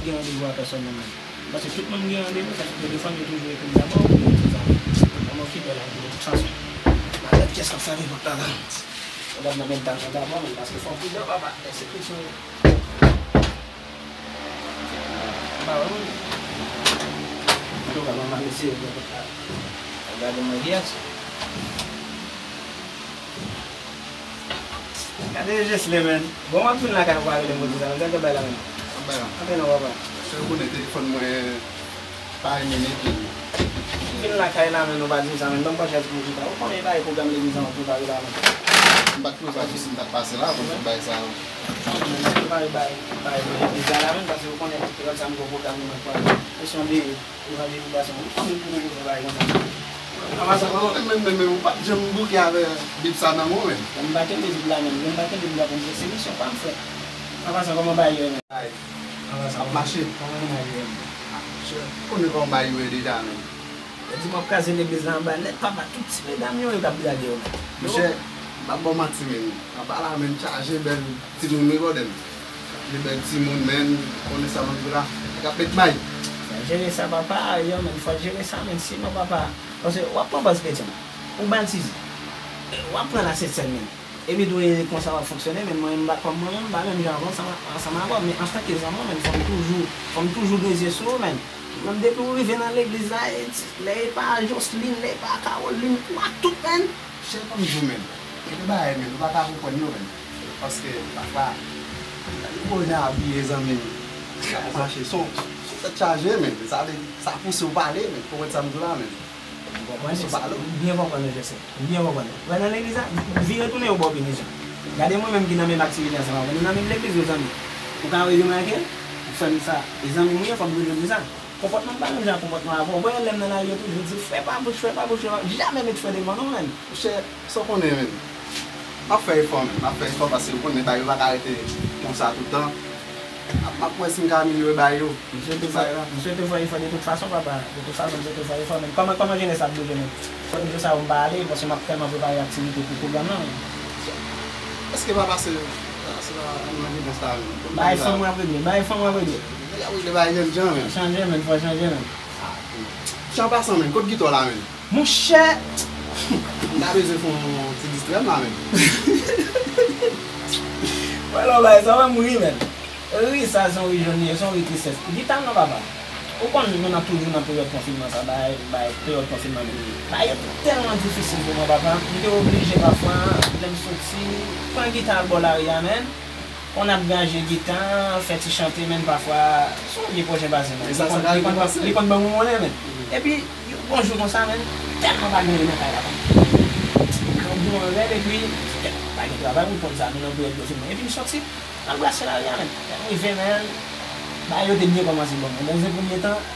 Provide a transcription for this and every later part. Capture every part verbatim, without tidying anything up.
Gen randevou a pèsòn nan menm. Paske tout moun gen randevou, sa se telefòn yo toujou ekri m dabò, pou yo di sa. Mwen okipe la, de tout fason. Mwen gad kiyès k ap frape pòt la la. Mwen gad nan menm talan dabò, men paske fò w pridan, papa. Ensekirite yo. Mwen pa wè moun. Antouka, mwen pa mesye yo gen pòt la. Gade mwen kiyès. Gade Jesle, men. Bon, w ap vin lakay ou pa rele m pou di sa, men sa k ap bay la, men. Ap bay la. Antre non, papa. Sè, ou konnen telefòn mwen pa renmen nèt li. Vin lakay la, men, ou pa di m sa, men. Ban m pran chèz pou m chita. Ou konnen e pa e pwogram legliz la w ap prepare la, men. M pa t prevwa ki si m t ap pase la, pou m bay sa. Non, men, m prepare bay, bay pou legliz la, la, men, paske ou konnen, se lòt sa m gen pwogram mwen pran. Kesyon de Evanjelik gason, ou konn pou nou fè bagay konsa. An pasan, kòman, men, men, men, ou pa t janm bouke avè Bib sa nan men w, men. Lè m pa kenbe Bib la menm, lè m pa kenbe Bib la pou m fè semisyon, pa m fè. An pasan, kòman bagay yo ye menm? Ay, an pasan, ap mache. Kòman bagay yo ye menm? Ou konnen kòman bagay yo ye deja, men. Yo di m ap kraze legliz la anba nèt, papa, tout ti medam yo, yo k ap drage yo menm. Monchè, m p ap ba w manti, men. Anba la, men, chaje bèl timoun, wi, brother m. Li bèl timoun, men, konnen sa m ap di la. Li k ap met may. Fò jere sa, papa. Yo, men, fò jere sa, men, siman, papa. Paske w ap pran baz kretyen. Ou batize. W ap pran la Sent Sèn, men. Epi tou, e konsa w ap fonksyone, men mwen, m pa, kòm mwen menm, m pa menm jan ansanm, ansanm avè w. Men antanke zanmi w, men, fò m toujou, fò m toujou gen zye sou ou, men. Menm depi w rive nan legliz la, e ti, lè e pa Jocelyn, lè e pa Caroline, ou ak tout, men. Chè, ban m di w, men. Gen de bagay, men, nou pa ka konprann yo, men. Paske, pafwa, gade jan w abiye, zanmi m. Sa ap mache, se yon, se yon tèt chaje, men. Sa vle, sa pouse w pale, men. Konprann sa m di w la, men. M konprann, m byen konprann ou, Jesse. M byen konprann ou. Wè nan legliz la, vire tounen yon bò vini jan. Gade mwen menm ki nan menm aktivite ansanm avè w. Nou nan menm legliz, mezanmi. Ou ka remake, ou fè m sa. E zanmi m ou ye, fò m rele m sa. Konpòtman m pa menm jan ak konpòtman avè w. Ou konnen lè m nan lari yo toujou di, "Frè pa bouch, frè pa bouch, frè pa bouch." Jamè met frè devan non, menm. Monchè, sa w konnen, menm. M ap fè efò, menm. M ap fè efò paske ou konnen bagay yo pa ka rete konsa tout tan. M ap, m ap wè si m ka amelyore bagay yo. M swete fè, m swete fè efò de tout fason, papa. De tout fason, m swete fè efò, menm. Kòman, kòman jenès la ap boujon, menm? Sòt jou sa yo m pa ale, paske m ap tèlman prepare aktivite pou pwogram nan, menm. Èske pa pase, pase pa nan jenès la, menm? Bay fanm w ap regle, bay fanm w ap regle. Nèg ap regle bagay jènjan, menm. Chanje, menm, fò chanje, menm. Ti an pasan, menm, kot gita w la, menm? Monchè! M ta bezwen fè yon ti distrè m la, menm. Wè lè w bay sa, w fè m ri, menm. Ri sa, se yon ri jòn li ye, se yon ri tristès. Gita m nan, papa. Ou konn, nou nan toujou nan peryòd konfinman sa, bay, bay, peryòd konfinman, menm. Bagay yo tèlman difisil pou mwen, papa. M te oblije, pafwa, lè m soti, pran gita al bò lari a, menm. Konn ap gaje gita, fè ti chante, menm pafwa, se yon vye pwojè pase, menm. Li konn, li konn, li konn ban mwen monnen, menm. Epi, yon bon jou konsa, menm, tèlman pa gen ri nan kay la, konn. Grangou an rèd, epi, tèlman pa gen travay, ou konn sa, nou nan peryòd konfinman. Epi, m soti, m al brase lari a, menm. Lè m rive, menm, bagay yo te byen kòmanse ban mwen. Nan yon premye tan,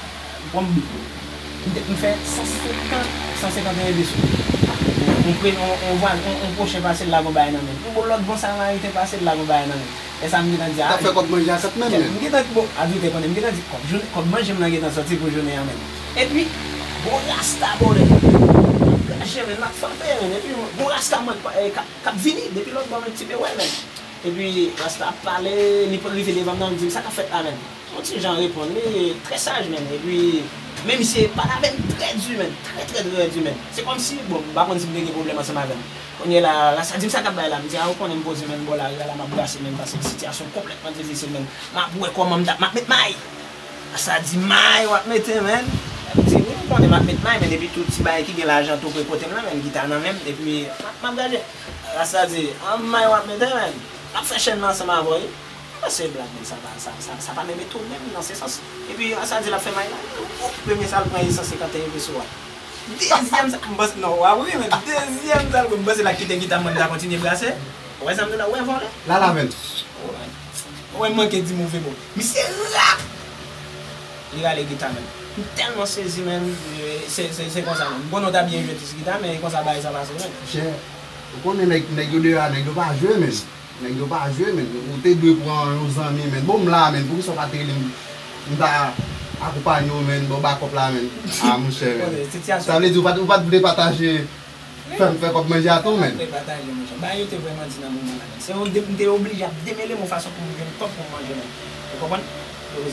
Bon, m te, m fè san senkant, san senkant e en peso. On, on, on, on vwa-, on, on pwochen pase l lage yon bagay nan men m. Yon bon lòt bon samariten pase l lage yon bagay nan men m. Lè sa a, m gentan di, a, fè kòb manje a kat menm, men. M gentan, bon, adiltè konnen, m gentan di, kòb jounen, kòb manje m nan gentan sòti pou jounen an menm. Epi, bon rasta bòdè. M ap gaje, men, m ap fante, men. Epi, bon rasta mwen, eh, k ap, k ap vini, depi lòt bò, men, ti pe wè, men. Epi, rasta ap pale, li rive devan m nan, li di m, "Sa k ap fèt la, men?" Yon ti jan reponn li, trè saj, menm. Epi, men misye pale avè m trè di, menm. Trè, trè, trè di, menm. Se kòmsi, bon, m pa konn si m te gen pwoblèm ansanm avè l. Kounye a la, rasta di m, "Sa k ap bay la?" M di, "A, ou konnen m poze, menm, bò lari a la, m ap brase, menm, paske sitiyasyon konplètman difisil, menm. M ap wè kòman m t ap, m ap met may." Rasta di, "May w ap mete, menm?" M di, "Wi, m konnen m ap met may, men epi tou ti bagay ki gen lajan tou pre kote m la, menm, gita nan men m, epi m ap, m ap gade." Rasta di, "An, may w ap mete, menm? M ap fè chèn nan ansanm avè w, wi." Mwen se blag, men sa pa, sa, sa, sa pa menm etone m nan se sans. Epi, sa di l ap fè may la, premye sa l pran e san senkant e en peso a. Dezyèm sa, m panse, non, w ap ri, men dezyèm sa l pran, m panse l ap kite gita m, mwen ta kontinye brase. Ou wè sa m di w la, ou wè vòlè? Lala, menm. Ou wè, ou wè m manke di move mo. Misye rap! Li rale gita, menm. M tèlman sezi, menm. Se, se, se konsa, menm. M konnen w ta byen jwe ti gita, men e konsa bagay sa pase, menm. Chè, ou konnen nèg, nèg yo deyò a, nèg yo pa jwe, menm. Nèg yo pa jwe, menm. Ou te dwe pran yon zanmi, menm. Bon, m la, menm. Poukisa w pa te rele m? M ta akonpanye w, menm. Ba w bakòp la, menm. A, monchè, menm. Sa vle di ou pa t, ou pa t vle pataje fè m fè kòb manje a tou, menm. Vle pataje, monchè. Bagay yo te vrèman di nan moman la, menm. Se yon de-, m te oblije ap demele m yon fason pou m jwenn kòb pou m manje, menm. Ou konprann?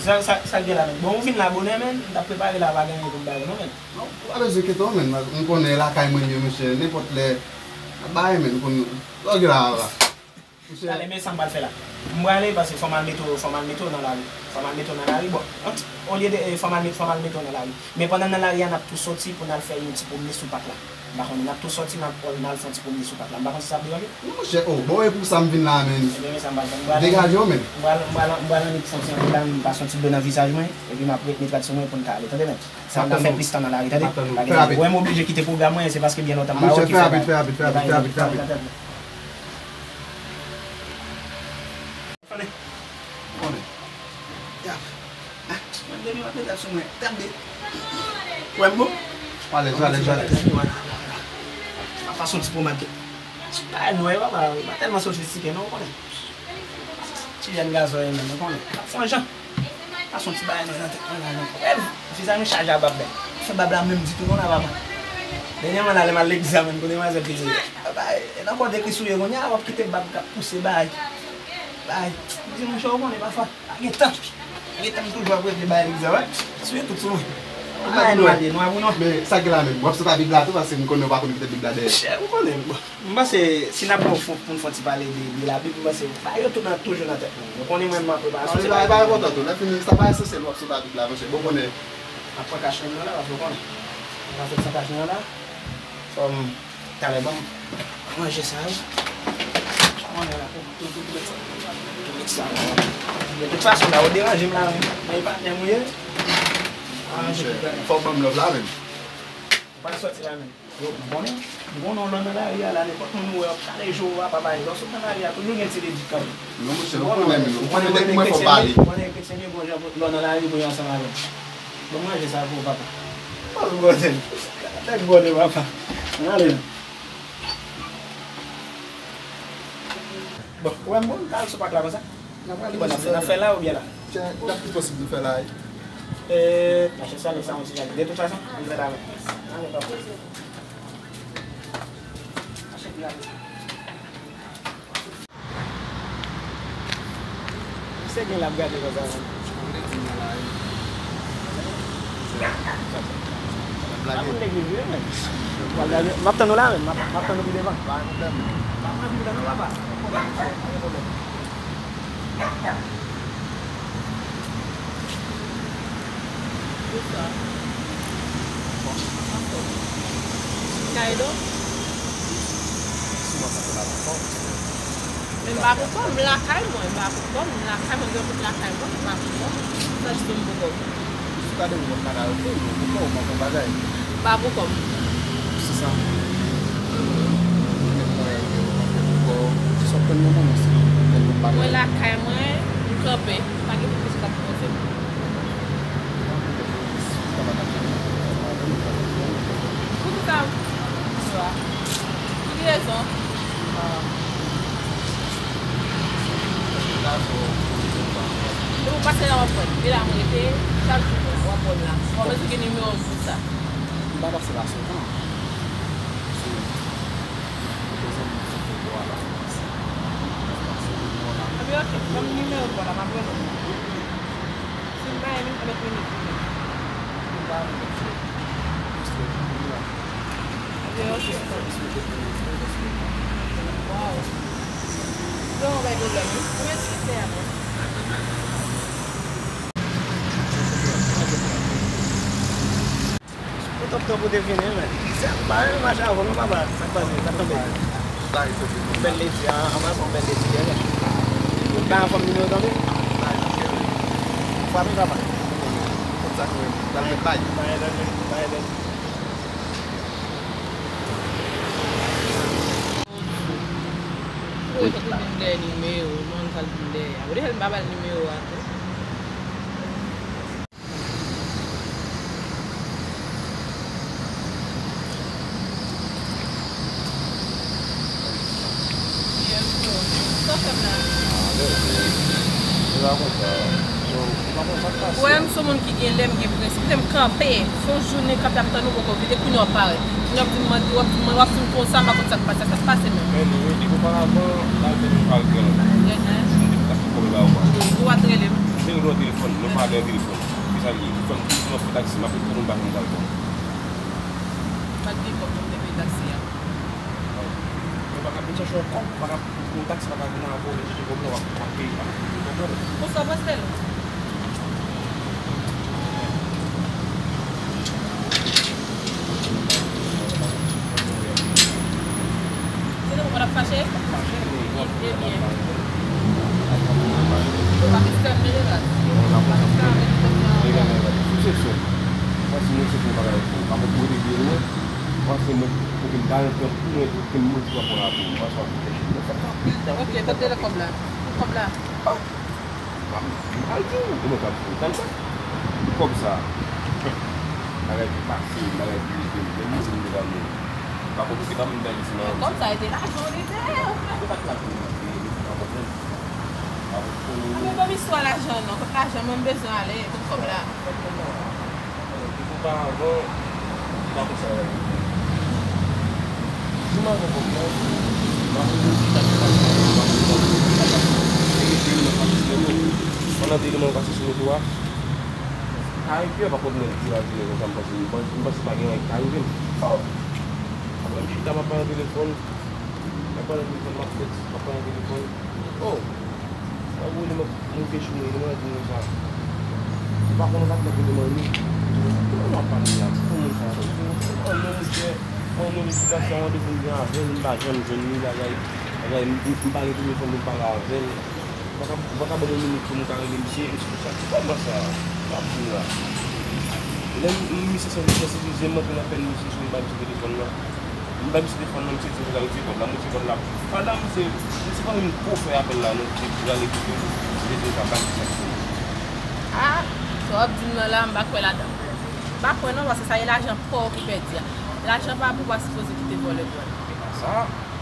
Sa, sa, sa k gen la menm? Bon, ou vin la bonè, menm. M t ap prepare la, pa gen anyen pou m ba ou non, menm. Non, ou pa bezwen enkyete w, menm. M konnen lakay mwen ye, monchè. Nenpòt lè, n ap bay, menm. M konnen, sa w gen la, la. Monchè. Talè, men sa m pral fè la. M prale paske fò m al mete w, fò m al mete w nan lari. Fò m al mete w nan lari. Bon, olye de, eh, fò m al met-, fò m al mete w nan lari. Men pandan n nan lari a, n ap tou soti pou n al fè yon ti pwomne sou pak la. M pa konnen, n ap tou soti, n ap, n al fè yon ti pwomne sou pak la. M pa konn si sa ap deranje w. Non, monchè, oh, bon, e pou sa m vin la, menm. Ebyen, men sa m pral fè. M pral, degaje w, menm. M pral, m pral, m pral annik fè yon ti anvi la, m pase yon ti dlo nan vizaj mwen, epi m ap ret mete rad sou mwen pou n ka ale, tande, menm. Sa n ap fè plis tan nan lari, tande. Pa gen anyen. Ou wè m oblije kite pwogram mwen, se paske byen lontan m pa wè w ki fè bagay. Fè rapid, fè rapid, fè rapid, fè rapid, fè rapid. Konnen. Konnen. Yap. Ah, mwen depi m ap met rad sou mwen. Tande. Ou wè m bon? Alèz, alèz, alèz. M ap pase yon ti pomad. Ti bagay nwè yo, papa, yo pa tèlman sofistike non, ou konnen. Ti jèn gason yo menm, ou konnen. Fè yon jan. Pase yon ti bagay nan tèt mwen la, non. Wè, vizaj mwen chaje a bab, bèl. Fè bab la menm ditou non la, papa. Dènyèman la, lè m al legliz la menm, kote manzèl te di, papa, e nan kò de Kris ou ye kounye a, w ap kite bab k ap pouse bagay. Bagay. M di, monchè, ou konnen pafwa. Pa gen tan. Pa gen tan, m toujou ap regle bagay legliz la, wè. Si w ye tout sou mwen. Bagay nou ale, nou avou non. Men sa gen la menm, w ap sot a Bib la tou, paske m konnen w pa konn kite Bib la dèyè. Chè, ou konnen, bon. M panse, si n ap gen yon fon, pou n fè yon ti pale de, de Labib, m panse, bagay yo tou nan, toujou nan tèt nou. Nou konnen mwen, m ap prepare yon ti bagay. Bagay pa enpòtan tou. Lè fini, sa pa esansyèl, w ap sot a Bib la, monchè. Bon, konnen. M ap pran kach mwen nan la, paske w konnen. M pa sot san kach mwen nan la. Fò m Talè ban m manje sa yo. Manje la pou tout, tout, tout, tout sa. De tout fason, la, ou deranje m la, men. Men patnè m ou ye. Fò w ban m love la, menm. Ou pa soti la, menm. Yo, m konnen, m konnen w lò nan lari a la, nenpòt moun ou wè, w ap kale je w a, papa, lè w sot nan lari a, toujou gen ti ledi kanmenm. Non, monchè, ou konnen, menm. Ou konnen depi mwen fò m pale. Ou konnen kretyen gen bon jan lò nan lari pou yo ansanm avè m. Ban m manje sa pou ou, papa. Pòz gòdè. Tèt gòdè, papa. Ann ale. Bon, ou wè m bon, m ta al sou pak la konsa. N ap ale. Bon, n ap fè, n ap fè la oubyen la? Chè, l ap pi posib nou fè la, wi. E, mache sale sa yon ti jan. De tout fason, nou fè la menm. Ale, papa. Mache pi rapid. Misye gen l ap gade konsa menm. Ou vle di m nan lari? L ap lage. Pa moun legliz li menm. M ap tann ou la menm. M ap, m ap tann ou pi devan. Pa gen pwoblèm. Pa pran pil tan non, papa. Pa gen pwoblèm. Bonswa. Anfòm. Kay do? Men m pa pou kò m, m lakay mwen, m pa pou kò m, m lakay mwen, gen tout lakay mwen, m pa pou kò m. Sa di m pou kò m? Sou gade ou konn bagay, ok, ou pou kò w, ou pa konn bagay. M pa pou kò m. Se sa. Ou gen mwayen ke ou pa fè pou kò w, se sa w konn nan moman sa. Ou konn bagay. Mwen lakay mwen, m kanpe, pa gen polis k ap poze m. Poukisa? Pou ki rezon? Depi w pase la, w ap wè m. E la m rete, chak jou w ap wè m la. W ap bezwen gen nimewo m pou sa. M pa pase la souvan. Sou kote zanmi m sot bò a la, m pase. M pase nimewo a la. Ebyen, ok, ban m nimewo w la, m ap rele w. Si m pa renmen, m pa met minit. M pa renmen, se jis ke m la. Ebyen, ok. Jis ke m te konnen, jis ke m te konnen. Waw. Bon, bay pwoblèm, wi. Mèsi, se a mwen. Ou t ap pran pou te fini, men. Se pa yon match avè w non, papa. Sa k pase? Sa k kanpe? Bèl ledi, an, an pasan, bèl ledi, byen, men. Ou pa anfòm nimewo kanpe? Frape, papa. Konn sa k rive. Pral met bay. Bay, bay, bay, bay. Ou te vin dèyè nimewo, non, sa l vin dèyè a. Ou te fè l pa ba l nimewo a tou. Ou wè, m se yon moun ki gen lè m gen prens. Lè m kanpe, fè yon jounen kanpe ap tann ou poko vini, kounye a w parèt. Kounye a w ap di m mande, w ap di m mande, w ap fin konsa, m pa konn sa k pase, sa k pase menm. Mwen di w oparavan, m al vin al gen lòt. Mwen di m t ap fè kòb la ou pa. Ou pa t rele m. Nimewo w telefòn non. Gade yon telefòn. Kisa l ye? Telefòn, telefòn ap pran taksi, m ap ret konnen m pa janm pral pran. Pa t gen kòb pou m te peye taksi a. Mwen pa ka vin chache yon kòb, pa ka pran taksi, pa ka vin avè w vin chache kòb la, w ap, w ap peye, w ap peye kòb la. Konsa w prese l? Se nan w pa t ap fache? Ebyen. Ou pa piskè m, Jeneral. Ou pa piskè m, men li konn nan. Sou seksyon. Panse mwen se pou bagay pou. Avan pou rete byen lwen. Panse mwen pou vin garan tan pou mwen pou mwen sou apò la pou. Panse mwen pou fè chita. Sa ka pita. Ok, tande lè kòb la. Kòb la. M al di w, e mwen k ap di w, tann sa. Kòb sa, bagay ki pase, bagay ki rive m, menm moun m te ka mouri. M pa konn ki pa m bay isi nan. Kòb sa, e te lajan w li te. Se pa t lajan m te, ou pa konprann. Mwen menm istwa lajan non, kot lajan mwen m bezwen ale, kot kòb la. Depi oparavan, li pa konsa l ap di. Di m avan kòb la, m ap rele w chita chita chita, m ap rele w chita chita. Te gen de eleman k pase sou moto. Pandan de eleman yo pase sou moto a, pa gen pyè pa konn mwen di la jounen konsa, m panse, m panse pa gen anyen ki ka rive m. Oh! Apre m chita, m ap pale nan telefòn, m ap pale nan telefòn, m ap tèks, m ap pale nan telefòn. Oh! Sa vre li, mwen, mwen te chouye, li mwen di nou sa. Ou pa konnen patnè kote mwen ye. Kòman w ap pale la? Ki moun sa? Mwen, mwen, monchè, mwen, mwen, li sou plas la, mwen te vin gen avè l, m pa janm jwenn li, bagay, bagay, m, m, m pa gen telefòn pou m pale avè l. Ou pa ka, ou pa ka ban mwen minit pou m ka rele misye, misye sa, ki kòman sa? M ap di w la. Lè m, m, misye sansibilize m, m antre nan pèn misye, sou m ba misye telefòn nan. M bay misye telefòn nan, misye di m pou l al retire kòb la, m retire kòb la. Pandan misye, misye pa menm ko fè apèl la non, misye di l al retire l, misye di l pa bay misye telefòn. Ah, sa w ap di m nan la, m pa kwè ladan. M pa kwè non, paske sa e lajan pa w ki pèdi a. Lajan pa pou w pa sipoze kite vòlè pran l. E pa sa,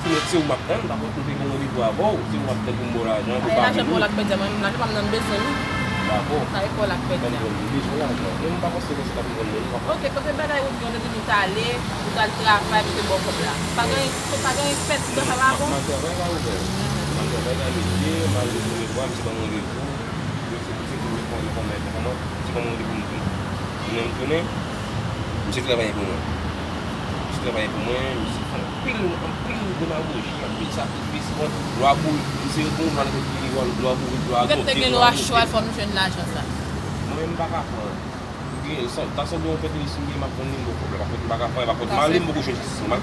se nèg se ou m ap tann, pa kont m te gen yon randevou avè w, se ou m ap tann pou m ba w lajan, pou w pa vini. Lajan pa w l ak pèdi a, mwen menm lajan pa m nan m bezwen li. Dakò. Sa e pa w l ak pèdi a. Konprann, m bezwen lajan. Men m pa panse konsa t ap konprann mwen, m pa panse. Ok, kote bagay ou di w te di m t ale, ou t al travay pou te ba w kòb la. Pa gen, pa gen pèdi nan sa pa bon. M al travay la ouvè. M al travay la midi, m al randevou, misye ban m randevou. Yo se, se pou yo fè, yo fè, yo fè, yo fè, misye ban m randevou m vin. Tounen, m tounen. Misye travay pou mwen. Misye travay pou mwen, misye fè anpil, anpil demagoji, anpil sakrifis. Bon, lwa boul, misye bon, lwa boul, lwa boul, lwa boul. Ou te gen lwa chwa, fò m jwenn lajan sa. Mwen menm m pa ka pran. Gen, sa, ta sanble yon pèt li si m gen m ap vann li m bon pwoblèm. Pa kont m pa ka fè, pa kont m ale m poko jwenn jistis. Mwen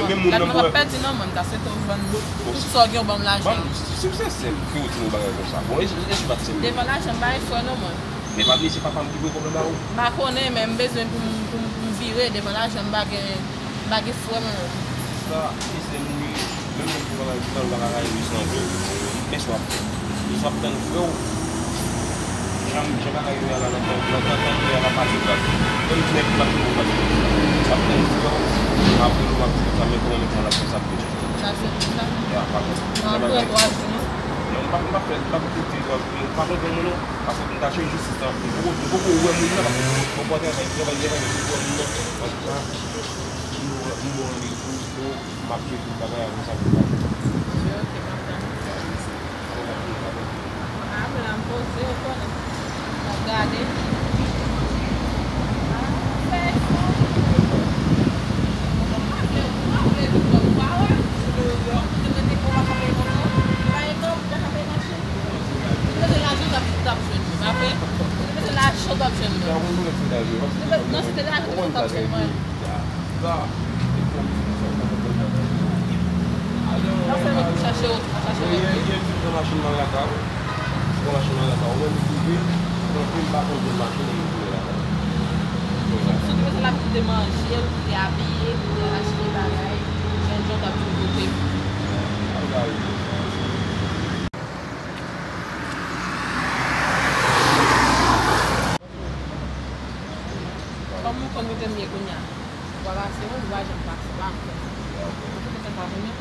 menm moun nan mwen ap pèdi nan mwen, m ta swete w vann tout sa w gen w ban m lajan. Ban m, si m se sè m, ki ou di m yon bagay konsa. Bon, e, e, e si w pa t sè m. Devan lajan m pa gen frè non mwen. Men pa bliye se papa m ki voye kòb la ba ou. M pa konnen, men m bezwen pou m, pou m, pou m vire. Devan lajan m pa gen, m pa gen frè mwen menm. Sa, e sè m wi. Menm lè m pran nan ditan, m pa ka rayi wi san vle. Men sa w ap fè. Men sa w ap tann frè w. Jan, jan bagay yo ye a la nan tan, nan tan, tan yo ye a la pa di gras. Menm ti nèg ki pa fin pou pas. Sa w ap tann frè w. Apre nou w ap di konsa, men kòman m pran la konsa pou di. Sa se pou sa? Ya, pa bon. Nan apre twa jou non. Non, m pa, m pa fè, m pa fè ti twa jou. M pa konprann mwen non. Paske m ta chèche jistis la. M poko, m poko wè moun nan, paske m poko travay, travay, travay, m poko wè moun nan. Antouka, m bon, m bon randevou, m ap chèche bagay avè sa pou bagay. Ok, ok, m ap tann. Ah, m la m poze, ou konnen. M ap gade. Ah, fè efò. Ou pa vle, ou pa vle vin wè m, ou pa wè. Ou te mete kò w pa ka peye kòb la. Pa gen kòb, ou pa ka peye machin. Ou te mete lajan w t ap, t ap jwenn mwen, pa vre? Ou te mete lajan w t ap jwenn mwen. Ou te mete, non, se te lajan w t ap jwenn mwen. Sa, se pou sa, sa, sa, sa, sa, sa. Nan fè wout pou chache wout, chache wout. Yè, yè, yè, m fin pran machin nan lakay. M pran machin nan lakay. Ou wè m sou vil, m pran vil, m pa konn jwenn machin, e m tounen lakay. Sou tout sa l ap kite manje, l kite abiye, l kite achte bagay. Jan John t ap vin kote m. Al gade. Kòm ou konn kote m ye kounye a, ou pa pase mwen, ou pa janm pase, ou pa konn. Ou kote fè sa kounye a?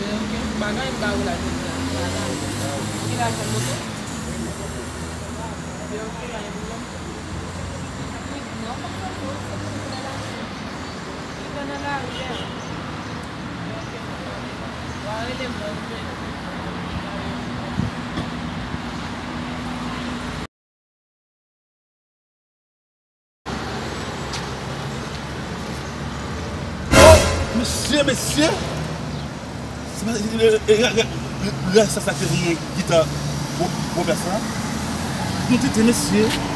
Men ok, m pa gen anyen m ba ou la jodi a. Ki lajan moto? Men ok, pa gen pwoblèm. Li pran nan lari a. Wa rele m lè w jwenn. Mesye, mesye! Se pa, e, e, e, e, e, sa, sa te vin nan gita gwo, gwo plas la. Nou tete, mesye.